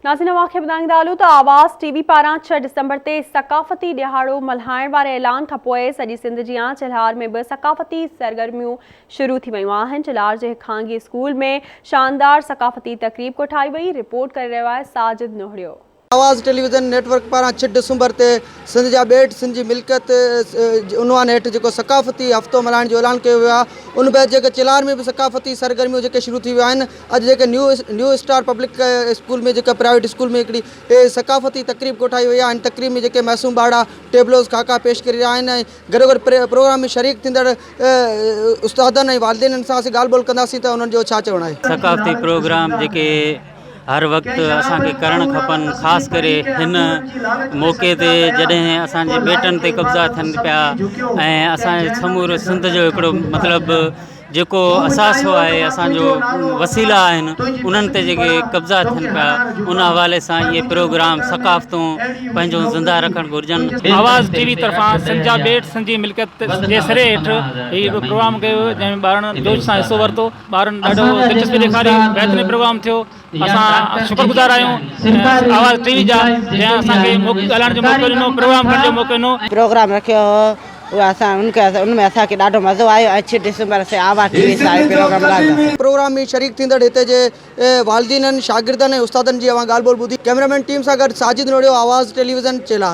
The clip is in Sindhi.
ناظرين اوهان کي ٻڌائيندا هلون ته آواز ٽي وي پاران ڇهه ڊسمبر تي ثقافتي ڏهاڙو ملهائڻ واري اعلان کانپوء سڄي سنڌ جيان چيلهار ۾ به ثقافتي سرگرميون شروع ٿي ويون آهن چيلهار جي هڪ خانگي اسڪول ۾ شاندار ثقافتي تقريب ڪوٺائي وئي رپورٽ ڪري رهيو آهي ساجد نوهڙيو. آواز ٽيليويزن نيٽ ورڪ پاران ڇهه ڊسمبر تي سنڌ جا ٻيٽ سنڌ جي ملڪيت جي عنوان هيٺ جيڪو ثقافتي هفتو ملهائڻ جو اعلان ڪيو ويو آهي ان بعد جيڪي چيلهار ۾ به ثقافتي سرگرميون جيڪي شروع ٿي ويون آهن اڄ جيڪي new new star public school ۾ جيڪا پرائيويٽ اسڪول ۾ هڪڙي ثقافتي تقريب ڪوٺائي وئي آهي ان تقريب ۾ جيڪي معصوم ٻارڙا ٽيبلوز خاڪا پيش ڪري رهيا آهن ۽ گڏوگڏ پروگرام ۾ شريڪ ٿيندڙ استادن ۽ والدينن سان اسين ڳالهه ٻولهه ڪنداسين ته انهن جو ڇا چوڻ آهي. ثقافتي پروگرام جيڪي هر وقت اسان کي ڪرڻ کپن خاص ڪري هن موقعي تي جڏهن اسان جي ٻيٽن تي قبضا ٿين پيا ۽ اسان جي سمورو سنڌ جو هڪڙو مطلب جيڪو اثاثو آهي اسان جو وسيلا آهن انهن تي جيڪي قبضا ٿين پيا ان حوالي سان اهي پروگرام ثقافتون پنهنجون زنده رکڻ گهرجن. آواز ٽي وي طرفان سنڌ جا ٻيٽ سنڌ جي ملڪيت جي سري هيٺ هي هڪڙو پروگرام ڪيو ويو جنهن ۾ ٻارڙن جوش سان حصو ورتو ٻارن ڏاڍو دلچسپي ڏيکاري بهترين پروگرام ٿيو اسان شڪر گذار آهيون آواز ٽي وي جا جنهن اسان کي ڳالهائڻ جو موقعو ڏنو پروگرام ڪرڻ جو موقعو ڏنو. پروگرام رکيو هو اهو اسان ان کي ان ۾ اسان کي ڏاڍو مزو آيو ۽ ڇھ ڊسمبر اسين آواز ٽي وي سان اهي پروگرام ملهايو. پروگرام ۾ شريڪ ٿيندڙ هتي جي والدينن، شاگردن ۽ استادن جي اوهان ڳالهه ٻولهه ٻڌي. ڪئميرا مين ٽيم سان گڏ ساجد نوڙيو، آواز ٽيليويزن، چيلهار.